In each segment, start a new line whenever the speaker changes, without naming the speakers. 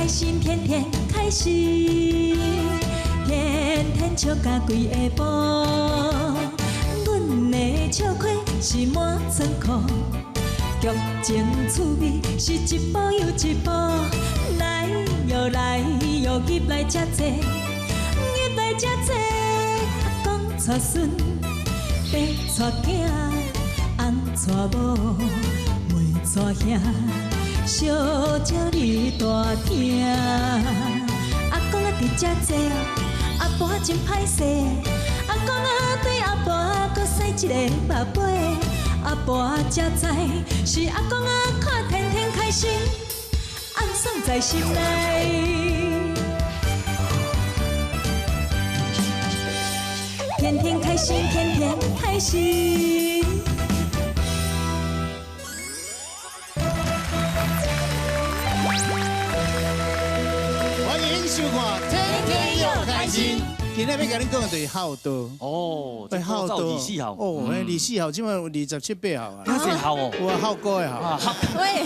開心，天天開心，天天笑甲規下晡。阮的笑虧是滿倉庫，劇情趣味是一步又一步。來喲來喲，入來遮濟，入來遮濟。阿公帶孫，爸帶囝，翁帶某，妹帶兄。小招你大聽，阿公啊佇遮坐，阿婆真歹勢。阿公啊對阿婆閣使一個目尾，阿婆才知是阿公啊看天天開心，暗爽在心內。天天開心，天天開心。
歡迎收看《天天又開心》。今日欲共恁講的就是孝道。
哦，
欸孝道
24孝。
哦，24孝，這擺有27八孝啊。
哪是孝哦？
有啊，孝哥的孝。
喂，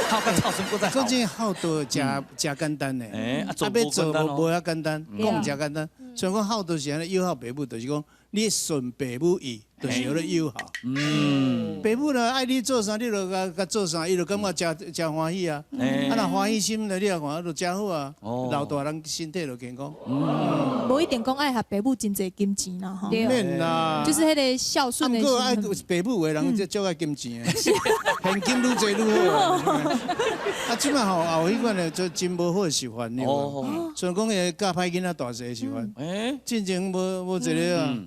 孝甲臭孙閣再
講真，孝道誠誠簡單的。
欸，啊
啊，欲做無遐簡單，講誠簡單。像講孝道是按呢，友孝爸母，就是講你順爸母意，就是叫做友孝。爸母呢愛你做啥，你就共共做啥，伊就感覺誠誠歡喜啊。啊，若歡喜心咧，你也看就誠好啊。老大人身體就健康。
無一定講愛予爸母真濟金錢啦，吼。
免啦。
就是彼个孝順的
啊，毋過愛
心。
爸母的人足愛金錢的，現金愈濟愈好。啊，這擺吼也有彼款的，就真無好的習慣，你無？像講伊教歹囡仔大細的習慣。進前無無一个啊，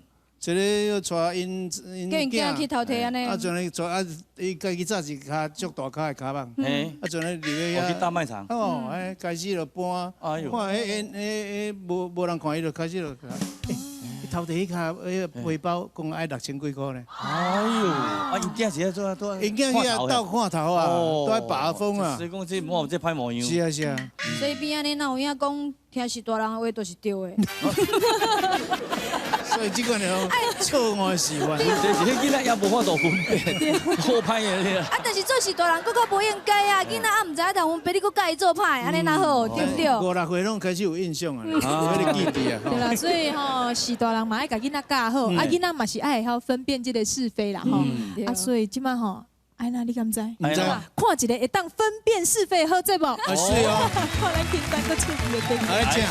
一个要帶𪜶𪜶
叫𪜶囝去偷摕按呢。
啊，像呢帶啊，伊家己紮一跤足大跤的跤蠓，啊，像呢入去遐。
去大賣場。
哦，哎，開始就搬，看彼彼彼無無人看，伊就開始就。伊偷摕彼跤彼个背包，講愛6000幾箍呢。
哎喲，啊，𪜶囝是愛做啊，𪜶
囝去遐鬥看頭啊，都愛把風啊。
所以講這無這歹模樣。
是啊是啊。
所以變按呢，哪有影講聽序大人的話都是對的。
所以這款的錯誤的示範。
這是彼囡仔也無法度分辨，好歹的。
啊，但是做序大人閣較無應該啊！囡仔啊，毋知影但阮爸你閣教伊做歹，按呢哪好，對毋對？
五六歲攏開始有印象啊，有彼個記憶啊。
對啦，所以吼，序大人嘛愛共囡仔教好，啊，囡仔嘛是愛會曉分辨這個是非啦，吼。啊，所以這擺吼，安那你敢知？
毋知。
看一个會當分辨是非的好節目。
啊，是哦。
看咱簡單閣趣味的電影。
來，請。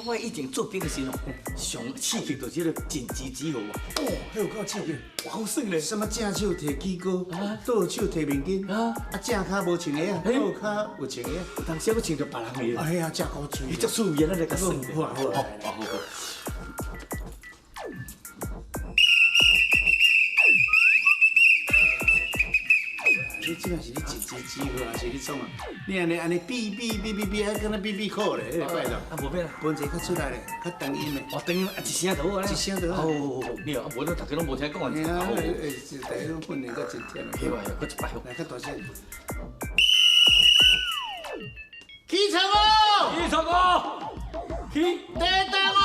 我以前做兵的時候，上刺激就是這個緊急集合
哦，彼有夠刺激，
好耍咧！
什麼正手提舉高，倒手提面巾，啊正跤無穿鞋啊，倒跤有穿鞋。
有當時閣穿著別人的。
哎呀，真夠趣。
伊足趣味，咱來共耍。
好啊好啊。
好好好。
你這是你緊急集合，還是你創啊？你按呢按呢嗶嗶嗶嗶嗶，還敢若嗶嗶哭咧，彼個拜託。
啊，無變啦，
分一個較出來咧，較長音的。
哦，長音啊，一聲就好啊。
一聲就好。
哦，你啊，無咱大家攏無聽講啊。
嘿啊，欸，大家攏訓練甲真忝。
嘿哇，閣一擺好。
來，較大聲。起床哦！
起床哦！起。
地動哦！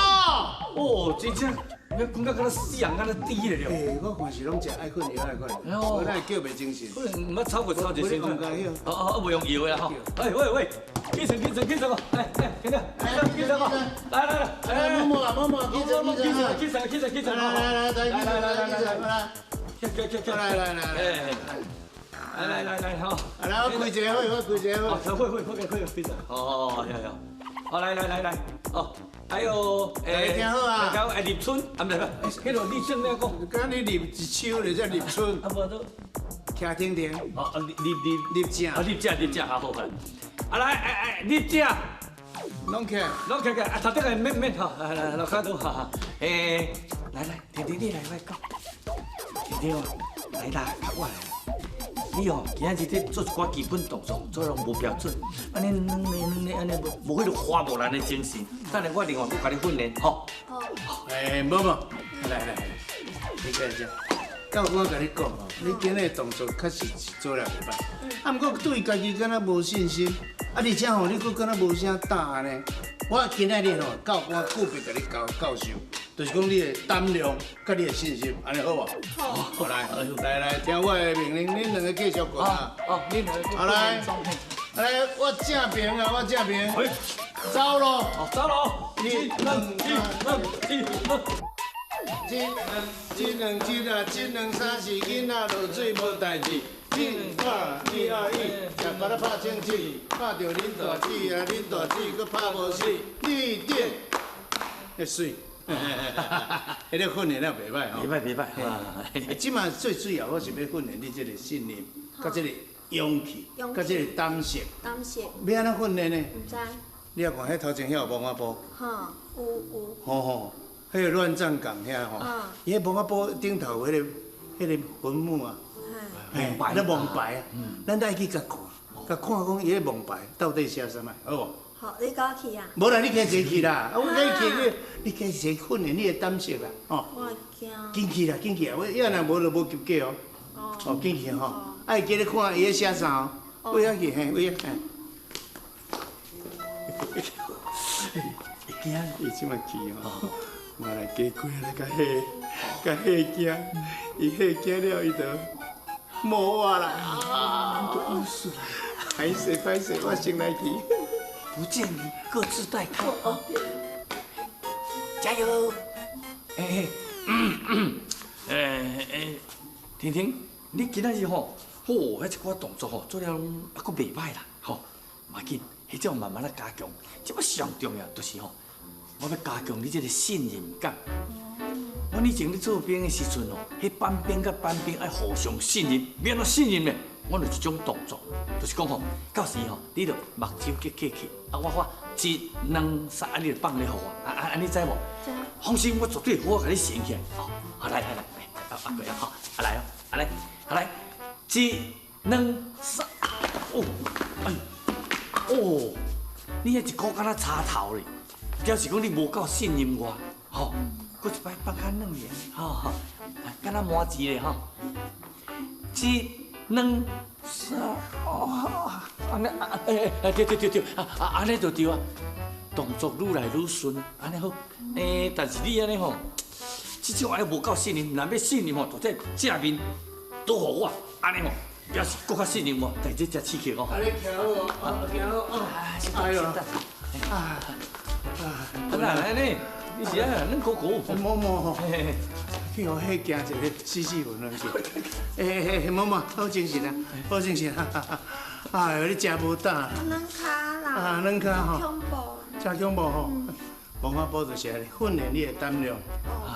哦，真正。你困到敢若死人，敢若猪咧了。
欸，我看是攏食愛睏藥愛睏，無咱會叫袂精神。
可能毋捌超過超一身。
哦
哦哦，袂用搖的啦吼。哎喂喂，起床起床起床哦！來來，起床起床哦！來來來，
來摸摸啊摸摸，起床起床
起床起床起床！
來來來來來來來來，
起起起
來來來
來來來來好。
來我開一個會，我開一個會。
會會會會會會。哦，有有。好來來來來，哦。還有，
欸，聽好啊！
欸，立春，啊，毋是，彼个立正咧講。
敢你立一手咧，才立春。
啊，無都。
徛停停。
哦，啊，立立
立正。
啊，立正立正，好好。啊來，哎哎，立正。
攏起。
攏起起，啊，頭頂個免免吼，來來，落跤都哈哈。欸，來來，婷婷你來我講。婷婷哦，來啦，較我來。你哦，今仔日咧做一寡基本動作，做攏無標準，按呢軟咧軟咧，按呢無無彼个花木蘭的精神。等下我另外閣共你訓練，吼。
好。欸，無無，來來來，你過來遮。教官共你講哦，你今日的動作確實是做了袂歹，啊，毋過對家己敢若無信心，啊，而且吼，你閣敢若無啥膽呢。我今仔日吼，教官個別共你教教授，就是讲你的胆量，佮你的信心，按呢好无？好，来，来来，听我的命令，恁两个继续滚啊！
哦，恁两个。
好来，来，我正边啊，我正边。走咯！
走咯！
一、两、一、两、一、两。一、两、一、两、一啊，一、两、三、四，囡仔落水无代志。一、二、一、二、一，食巴仔拍清水，拍著恁大姊啊，恁大姊阁拍无死。你顶，会媠。彼个训练了袂歹吼，
袂歹袂歹。
这马最主要，我是欲训练你这个信任，佮这个勇气，佮这个胆识。
胆识。
欲按怎训练呢？
毋知。
你也看，彼头前遐有墓仔埔。
吼，有有。
吼吼，彼个乱葬岗遐吼，伊彼墓仔埔顶头有彼个坟墓啊，嘿，咧墓牌啊，咱爱去共看，共看讲伊彼墓牌到底写啥物，好无？
好，你佮我去啊？
无啦，你家坐去啦，我佮你去，你家坐训练你的胆识啦，吼。
我会惊。
紧去啦，紧去啊！我要若无就无及格哦。哦，紧去吼！爱记得看伊咧写啥哦。位遐去，嘿，位遐。
会惊？
伊这马去吼，嘛来加几来共吓，共吓惊。伊吓惊了，伊就无我啦。
啊，有事啦！
歹势歹势，我先来去。
不见你各自带开啊！加油！哎哎，哎，婷婷，你今仔日吼，吼，彼一寡动作吼，做了拢犹阁袂歹啦，吼，嘛紧，彼种慢慢仔加强。这摆上重要就是吼，我欲加强你这个信任感。阮以前咧做兵的时阵哦，彼班兵佮班兵爱互相信任，欲按怎信任呢？阮有一种动作，就是讲吼，到时吼，你著目睭结起去，啊，我喊一、两、三，啊，你著放咧予我，啊啊，按呢知无？放心，我绝对好好共你训起来。好，好来来来，啊啊过啊，好，啊来哦，啊来，啊来，一、两、三，哦，哎，哦，你彼一箍敢若插头咧，表示讲你无够信任我，吼，阁一摆放较软咧，吼吼，敢若麻糍咧吼，一、两、三，哦，按呢，哎哎，对对对对，啊啊，按呢就对啊，动作愈来愈顺，按呢好。欸，但是你按呢吼，这种按呢无够信任，若欲信任吼，就这正面倒予我，按呢吼，表示阁较信任我，但这才刺激哦。
啊，你徛好，啊，徛好，哎呦，啊啊，
哪按呢？你是按怎软糊糊？
无无吼。去予吓惊一个死死魂魂去。欸欸，无无，好精神啊，好精神啊！哎呦，你食无胆？
软跤啦。
啊，软跤吼。
恐怖。
真恐怖吼！墓仔埔就是按呢训练你的胆量。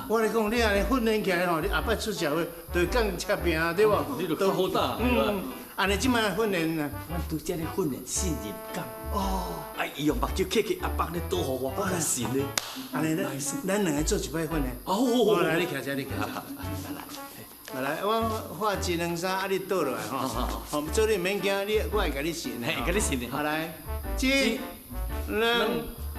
我咧讲，你按呢训练起来吼，你后摆出社会就会更车拚，对无？
你就较好胆。
嗯，按呢这摆训练啊，
阮拄才咧训练信任感。哦。啊，伊用目睭磕磕，啊放咧倒予我，我较信咧。
按呢，咱两个做一摆训练。
哦。
来，你徛遮，你徛遮。来来，来，我喊一两三，啊，你倒落来吼。好，做你毋免惊，你我会共你信。
嘿，共你信的。
好来，一、两、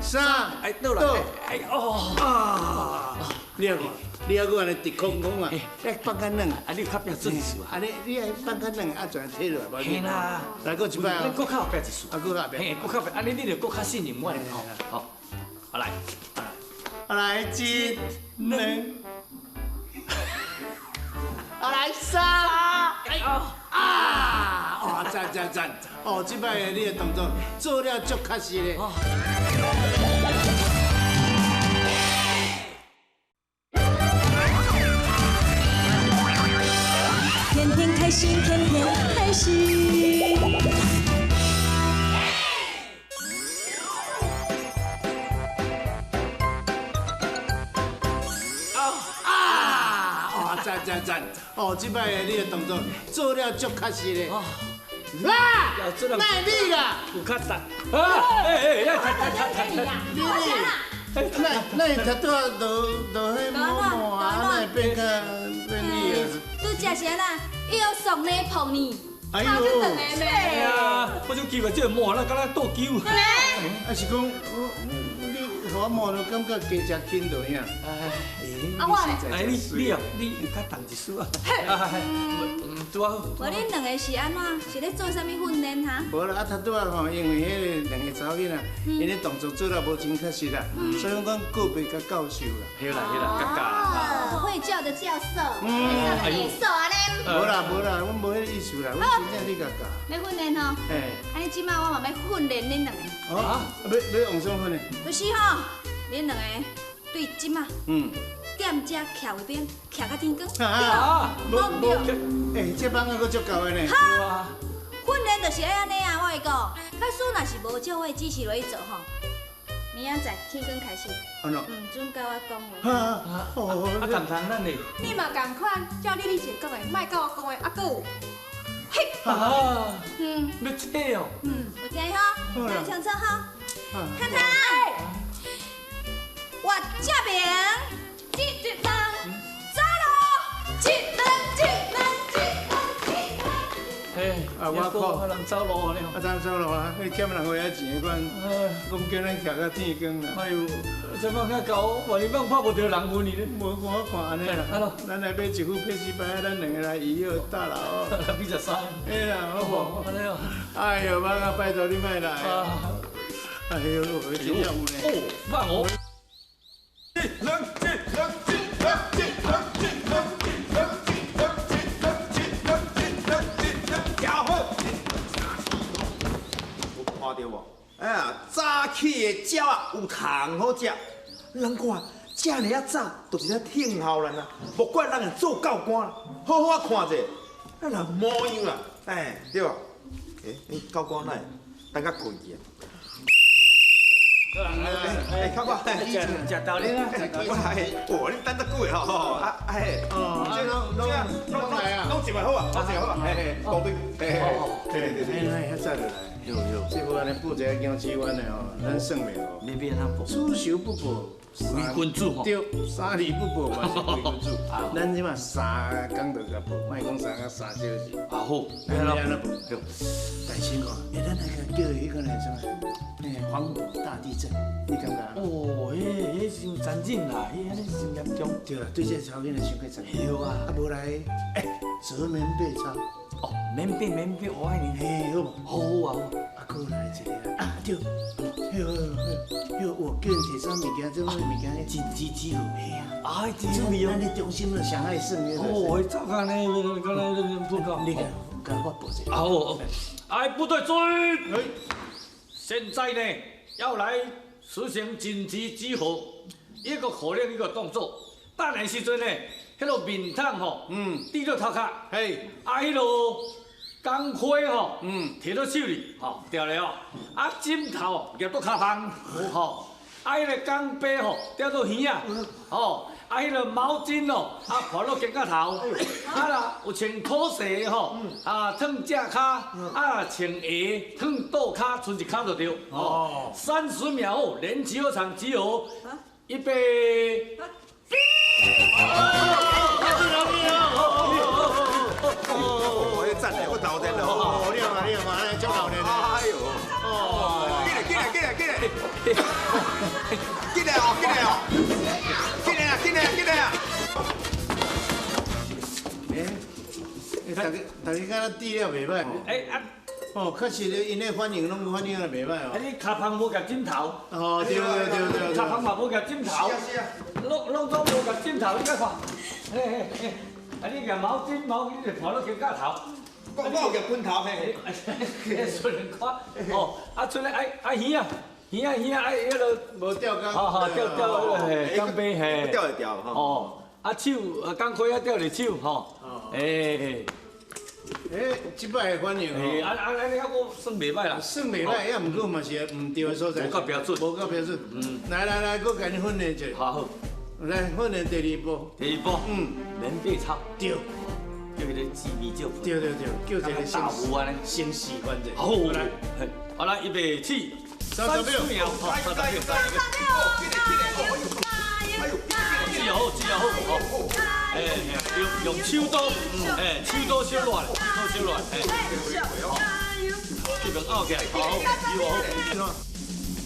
三，
哎，倒来，哎哦
啊！你犹阁，你犹阁按呢直空空啊？你放较软，
啊，你较拼准数
啊？你你爱放较软，啊，全体落来。
嘿啦，
来阁一摆啊！
你阁较后壁一束，
啊，阁较后壁，
嘿，阁较后壁，按呢你就阁较信任我咧。好，好来，
好来，一、两，好来三，哎啊！哦，赞赞赞！哦，这摆你的动作做了足确实咧。
天天开心，天天开心。
啊！哦，赞赞赞！哦，这摆你的动作做了足确实咧。啦，哪会你啦？
有较重。啊！哎哎，来，来来来，
你你，哪会拄拄仔落落彼毛毛啊？哪会变较变你啊？
拄则是按怎？伊有送呢碰呢。
哎呦！
哎呀，我就奇怪，这个毛哪敢若倒钩？
啊是讲，你予我摸都感覺加食輕落影。
啊我咧
哎，你哦，你有較重一絲啊？嗯，拄好。
無恁兩个是按怎？是咧做啥物訓練哈？
無啦，啊，頭拄仔吼，因為彼个兩個查某囡仔，𪜶咧動作做了無真確實啦，所以講個別共教授啦。
對啦對啦，較教啦。
哦，會教的教授，會教的教授啊咧。
無啦無啦，阮無彼个意思啦，阮真正你共教。
欲訓練吼？
嘿。
按呢這擺我嘛欲訓練恁兩个。
哦，欲欲往啥訓練？
就是吼，恁兩个對這擺踮遮徛衛兵，徛到天光。
啊，
無毋對。
欸，這班仔閣足厚的呢。
哈，訓練就是愛按呢啊，我會講，假使若是無照我的指示落去做吼，明仔載天光開始，毋准佮我講話。
啊，哦，
啊，共同咱的。
你嘛仝款，照你以前講的，莫佮我講話，啊，閣有，嘿。
啊，欲切哦。
嗯，有聽吼，聽清楚吼。看看，我這邊一人走路，一兩一兩一兩一兩。
嘿，
啊，我靠，
人走路呢？
啊，人走路啊，彼欠人話仔錢的款，講叫咱徛到天光啦。
哎呦，這擺較厚，萬一放拍無著人份呢？
無我看按呢啦，咱來買一副配置牌，咱兩个來醫藥大樓。
比十三。
哎啦，好無？哎呦，媽啊，拜託你莫來。哎呦，真正有呢。
哦，放我。
一兩一兩一兩一兩一兩一兩一兩一兩一兩一兩一兩，加好。
有看著無？哎呀，早起的鳥仔有蟲好食，人看遮爾仔早，就是咧聽候咱啊，莫怪人會做教官，好好仔看者，啊人模樣啦，哎，對無？欸，教官哪會等較困去啊？哎，教官，
食食豆奶啊！
我來，哦，你等足久的吼，啊，哎，
哦，這攏攏攏來啊，
攏一碗好啊，攏一碗好啊，嘿嘿，高對，嘿嘿，對對對，
哎，遐早就來，
有有，
這無按呢報一个僵屍丸的吼，咱算袂哦。
你欲按怎報？
子仇不報，
偽君子吼。
對，三日不報嘛是偽君子。咱這馬三工就共報，莫講三工三小時。
啊好，
欲按怎報？大師哥，欸，咱來共叫彼個來啥物？欸，黃埔大地震，你感覺？
哦，彼傷殘忍啦，彼按呢傷嚴重。
對啦，對這個查某囡仔傷過殘忍。
對啊。
啊，無來，欸，折棉被操。
哦，棉被棉被，我愛你。
嘿，好無？
好啊好。
啊，閣來一個啊，對，彼彼我叫人提啥物件，這物件，
真真真好。
嘿啊。
啊，真趣味哦。
咱咧中心就上愛耍彼個。
哦，彼走甲呢，敢若不夠。
你共共發布一下。
好，哎，部隊注意。現在呢，要來實行緊急集合，一個口令一個動作。等下時陣呢，彼个面桶吼，遞到頭殼，
嘿，
啊，彼个鋼盔吼，提到手裡，吼，對了哦。啊，枕頭夾到跤縫，吼，啊，彼个鋼杯吼，吊到耳仔，吼，啊，彼个毛巾哦，啊，披到肩胛頭，啊啦，有穿拖鞋吼，啊，脫正跤，啊，穿鞋脫倒跤，賰一跤就對。哦，30秒後，連集合場集合，預備。
哦，彼讚嘞，我鬧熱了。
哦，你看你看，足鬧熱。
哎呦，哦，進來進來進來進來，進來哦進來哦，進來啊進來啊進來啊！
欸，大家敢若治了袂歹。
欸啊！
哦，確實咧，𪜶咧反應攏反應得袂歹哦。
啊，你跤縫無夾枕頭？
哦，對對對對。
跤縫嘛無夾枕頭。
是啊。
攏攏總無夾枕頭，你看看。嘿嘿嘿，啊你夾毛巾毛巾就披到肩胛頭。
我有夾枕頭嘿。
嘿，出來看，哦，啊出來愛愛耳仔，耳仔耳仔愛彼个
無吊鋼。
好好吊吊彼个嘿鋼杯嘿。
吊會吊吼。
哦，啊手啊鋼盔啊吊佇手吼。欸。
欸，這擺的反應吼，
啊啊啊！你還閣算袂歹啦，
算袂歹，也毋過嘛是毋對的所在，
無夠標準，
無夠標準。嗯，來來來，閣共你訓練一下。
好好。
來訓練第二步。
第二步，棉被操。
對。
叫彼个姊妹照。
對對對，叫一个
大夫按呢，
先示範者。
好，來，好來，預備起，30秒，30秒，30秒，記好，記好，好。哎，用手刀，哎，手刀小亂，刀小亂，哎，好，這邊拗起來，好，好，好。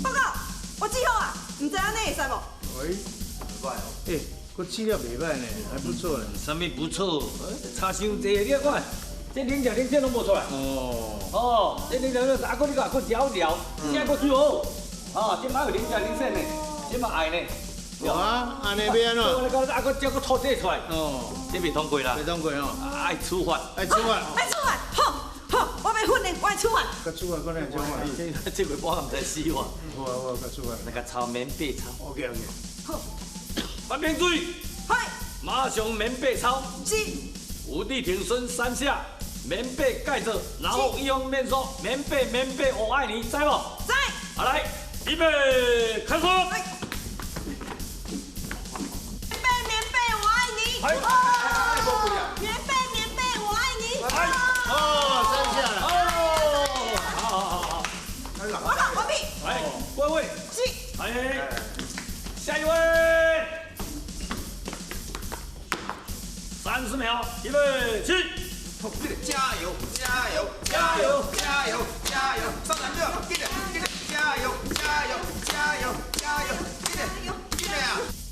報告，我我志好啊，毋知按呢会使无？
喂，欸，阁试了袂䆀呢，还不错呢。
啥物不错？差伤济，你看，这零食零钱拢无出来。哦。哦，这零食零啊，阁你看，阁食好料，这阁水好。啊，这马有零食零钱呢，这嘛爱呢。
有啊，按呢欲按怎？
啊，阁这阁吐这出来。哦。这袂通过啦。
袂通过哦。
爱处罚。
爱处罚。
爱处罚，好，好，我欲训练，我爱处罚。
阁处罚，阁哪会这欢喜？
这个我毋知死我。
好啊，好啊，阁处罚。
那个操棉被操。
OK OK。
好。
范明水。
嗨。
马上棉被操。
是。
伏地挺身3下，棉被盖着，然后一方面说棉被棉被我爱你，知无？
知。
好来，预备，开始。
棉被棉被我爱你。棉被棉被我爱你。
哦，3下了。
哦，好好好好。
我讲我屁。
来，各位。
是。
哎，下一位。30秒，预备起！
加油加油加油加油加油！三两个，紧来紧来，加油加油加油加油！紧来紧来啊！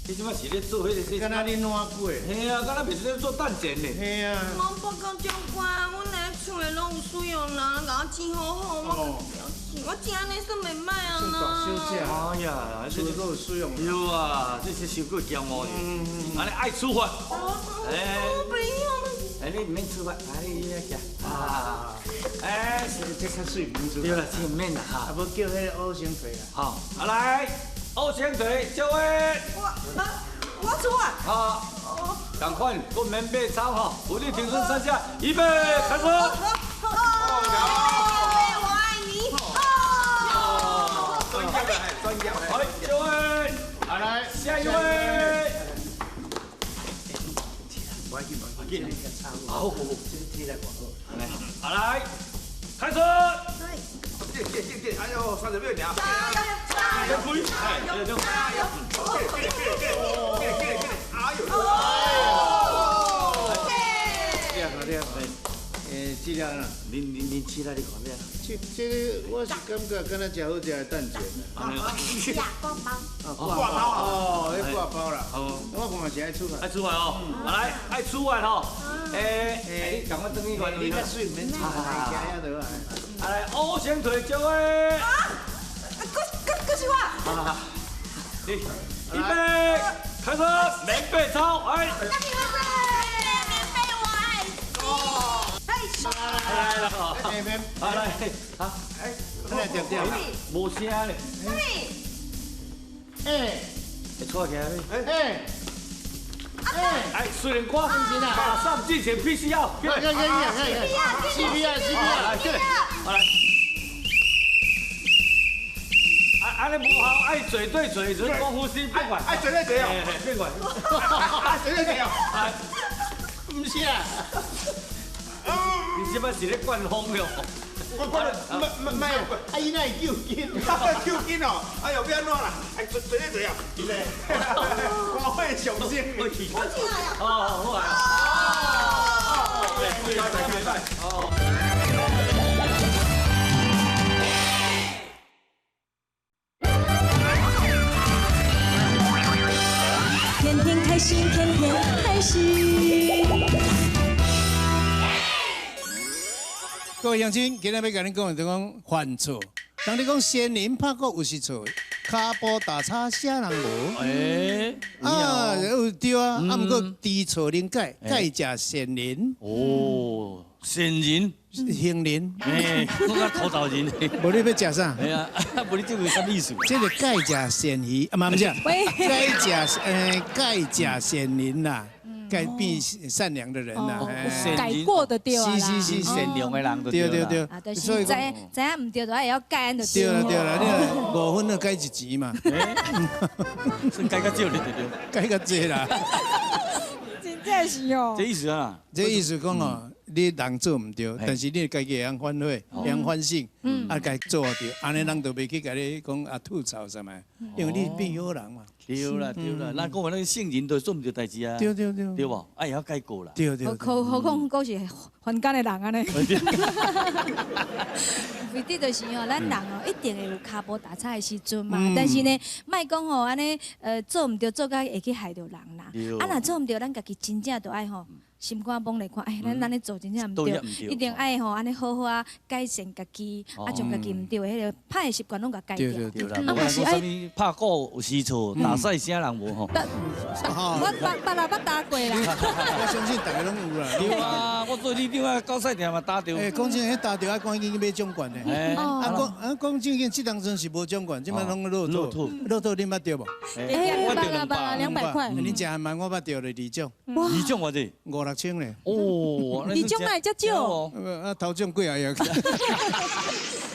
你这摆是咧做彼个？
敢若咧烂过？
嘿啊，敢若袂是咧做蛋煎呢？
嘿啊。
我报告长官，阮来厝的拢有使用人，共我钱好好，我不要钱，我钱按呢算袂䆀啊
啦。大小姐。
哎呀，
这个有使用。
对啊，这是伤过骄傲的，按呢爱处罚。
哎，我不要。
哎，你毋免处罚，啊，你你食。啊，哎，
这较水，毋
对啦，这毋免啦哈。
啊，无叫彼个乌星腿啦。
好，啊来，乌星腿，这位。
我出啊。
好，赶快，阁棉被操吼，伏地挺身3下，预备，开始。
棉被我爱你。
哦，
专业的，专业的。
好，这位，来，下一位。
无要紧，无要紧，
好，
这个体力偌好。
好来，开始。
进进进进，哎呦，30秒尔。
加油加油加油加油！
进进进进进进，哎呦！
厉害厉害，这个啦，
恁试来你看咩？
这个我是感觉敢若食好食的蛋卷
啊。挂包。
挂包哦，彼挂包啦。哦，我看是爱处罚。
爱处罚哦，来，爱处罚吼。哎，你赶快转去原位。
你较水毋免处罚，行遐就好。
来，乌星腿这位。
啊！阁是我。
好，你预备，开始，棉被操，来。
棉被我爱你。
来来来，来，啊，
哎，来点点，
无声咧。
哎，
会错起来未？
哎，
哎，虽然歌，马上进行 PCR。
，CPR，CPR，
来，进来，来。啊，按呢无效，爱嘴对嘴，人工呼吸，别管。
爱嘴对嘴哦，
别管。
爱嘴对嘴哦。
毋是啊。
你这摆是咧灌风了？
我灌，唔唔唔，
啊，伊哪会救紧？
救紧哦！哎呦，欲按怎啦？哎，嘴对嘴啊！我会上升。
我起来啊！哦，好啊！哦，对，对，对，哦。
天天开心，天天开心。
各位乡亲，今日欲共恁讲的就讲犯错。当你讲仙人拍鼓有是错，跤步大差啥人无？
哎，
啊，有对啊，啊，毋过知错能改，改食善人。
哦，善人，
杏仁。
哎，我较土豆仁。
无你欲食啥？
哎呀，无你这个啥意思？
这个改食善鱼，啊，毋是，改食善人啦。改变善良的人呐，
改过的对啊，
是是是，
善良的人
对对对。
啊，就是知知影毋对，就爱会晓改就
对了对了，你5分就改一钱嘛，
算改较少对对对，
改较济啦。
真正是哦。
这意思啊？
这意思讲哦，你人做毋对，但是你家己会晓反悔，会晓反省，啊，家做对，按呢人就袂去共你讲啊吐槽啥物，因为你变好人嘛。
对啦对啦，咱讲话那个圣人都做毋对代志啊，
对对对，
对无？啊，会晓改过啦。
对对。
何况阁是凡間的人按呢。为的就是吼，咱人哦一定會有跤步踏錯的時陣嘛。但是呢，莫講吼按呢，做毋對，做甲會去害著人啦。啊，若做毋對，咱家己真正就愛吼，心肝摸來看，哎，咱按呢做真正毋對，一定愛吼按呢好好啊改善家己，啊將家己毋對的彼个歹的習慣攏共改掉。
對啦，無講啥物拍鼓有時錯，打賽聲人無吼。
我捌捌啦，捌打過啦。
我相信大家攏有啦。
對啊，我做里長啊，到賽定嘛打著。
欸，講真，彼打著愛趕緊去買獎券呢。啊，講啊講正經，這當陣是無獎券，這擺攏樂透。樂透你捌著無？
欸，捌啦捌啦，200塊。
你食還慢，我捌著咧二獎。
二獎偌濟？
五六千咧。
哦，
二獎哪會遮少？
啊，頭獎幾啊樣？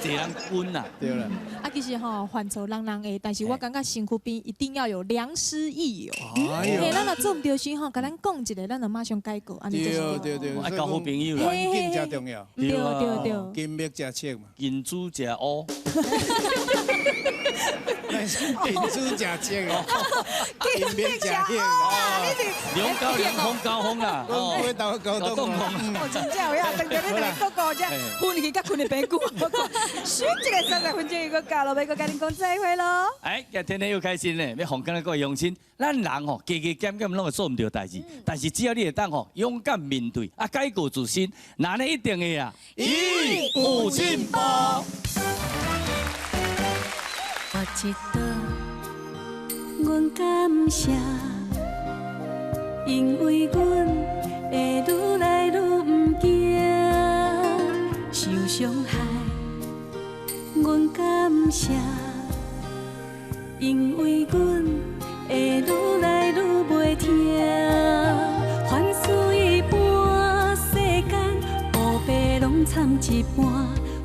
濟人滾啦。
對啦。
啊，其實吼犯錯人人會，但是我感覺身軀邊一定要有良師益友。嘿，咱若做毋對時吼，共咱講一下，咱就馬上改過。
對對對，
愛交好朋友啦。
環境誠重要。
對對對。
金麥食粟嘛。
銀主食烏。
銀主食粟哦。金麥食粟。
兩高兩風高峰啦。
我鬥高東。
哦，真正有影，當著你兩個國國，這困去甲困的白久。選一个30分鐘又閣到囉，欲閣共恁講再會囉。
哎，今天天又開心咧，欲予咱各位鄉親，咱人吼加加減減攏會做毋對代誌，但是只要你會當吼勇敢面對，啊改過自新，那呢一定會啊，咦有進步。
我一倒，阮感謝，因為阮會愈來愈毋驚受傷害。阮感謝，因為阮會愈來愈袂疼。凡事一般，世間烏白攏參一半，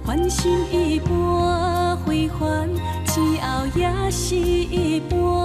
凡心一般非凡，之後也是一般。